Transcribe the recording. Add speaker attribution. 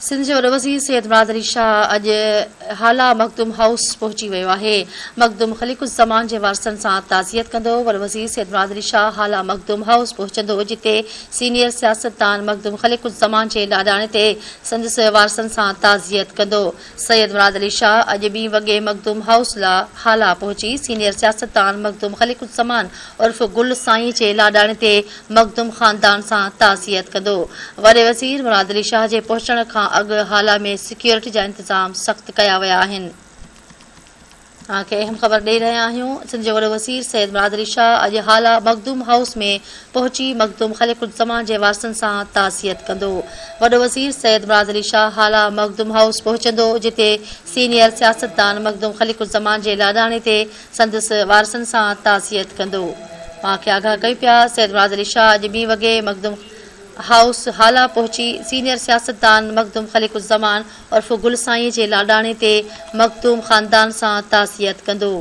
Speaker 1: سنڌ جو وڏو وزير سيد مراد علي شاهه اڄ هالا مخدوم هائوس پهچي ويو آهي، مخدوم خليق الزمان جي وارثن سان تعزيت ڪندو، وڏو وزير سيد مراد علي شاهه هالا مخدوم هائوس پهچندو جتي سينيئر سياستدان مخدوم خليق الزمان جي لاڏاڻي تي سندس وارثن سان تعزيت ڪندو. سيد مراد علي شاهه اڄ ٻي وڳي مخدوم هائوس هالا پهچي سينيئر سياستدان مخدوم خليق الزمان عرف گل سائين جي لاڏاڻي تي مخدوم خاندان سان تعزيت ڪندو. وڏي وزير مراد علي شاهه جي پهچڻ کان اڳ هالا ۾ سيڪيورٽي جا انتظام سخت ڪيا ويا آهن. اوهان کي اهم خبر ڏئي رهيا آهيون سنڌ جو وڏو وزير سيد مراد علي شاهه اڄ هالا مخدوم هائوس ۾ پهچي مخدوم خليق الزمان جي وارثن سان تعزيت ڪندو. وڏو وزير سيد مراد علي شاهه هالا مخدوم هائوس پهچندو جتي سينيئر سياستدان مخدوم خليق الزمان جي لاڏاڻي تي سندس وارثن سان تعزيت ڪندو. اوهان کي آگاهه ڪيون پيا سيد مراد علي شاهه اڄ ٻي وڳي مخدوم هائوس هالا پهچي سينيئر سياستدان مخدوم خليق الزمان عرف گل سائين جي لاڏاڻي تي مخدوم خاندان سان تعزيت ڪندو.